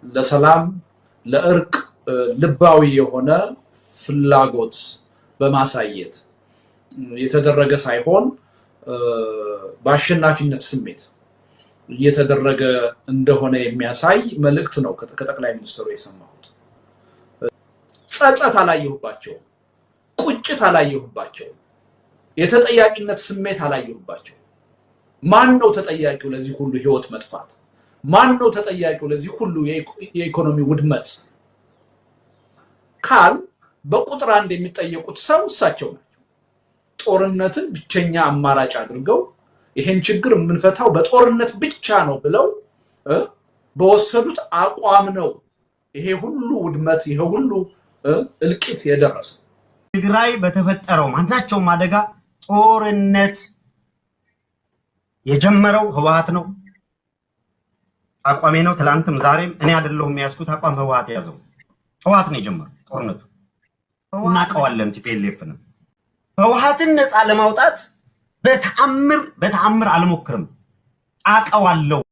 ለሰላም ለእርቅ ልባዊ የሆነ ፍላጎት በማሳየት የተደረገ ሳይሆን በአሸናፊነት ስሜት እየተደረገ እንደሆነ የሚያሳይ መልእክት ነው ከጠቅላይ ሚኒስትሩ የሰማሁት። ጸጸት አላየሁባቸውም፣ ቁጭት አላየሁባቸውም፣ የተጠያቂነት ስሜት አላየሁባቸውም። ማን ነው ተጠያቂው ለዚህ ሁሉ ህይወት መጥፋት? ማን ነው ተጠያቂው ለዚህ ሁሉ የኢኮኖሚ ውድመት ካል በቁጥር አንድ የሚጠየቁት ሰው እሳቸው ናቸው። ጦርነትን ብቸኛ አማራጭ አድርገው ይሄን ችግር የምንፈታው በጦርነት ብቻ ነው ብለው በወሰዱት አቋም ነው ይሄ ሁሉ ውድመት፣ ይሄ ሁሉ እልቂት የደረሰው። ትግራይ በተፈጠረው ማናቸውም አደጋ ጦርነት የጀመረው ህወሓት ነው። አቋሜ ነው። ትላንትም ዛሬም እኔ አይደለሁም የያዝኩት አቋም፣ ህወሓት የያዘው፣ ህወሓት ነው የጀመረው ጦርነቱ። እናውቀዋለን። TPLF ንም ህወሓትን ነፃ ለማውጣት በተአምር በተአምር አልሞክርም። አውቀዋለሁ።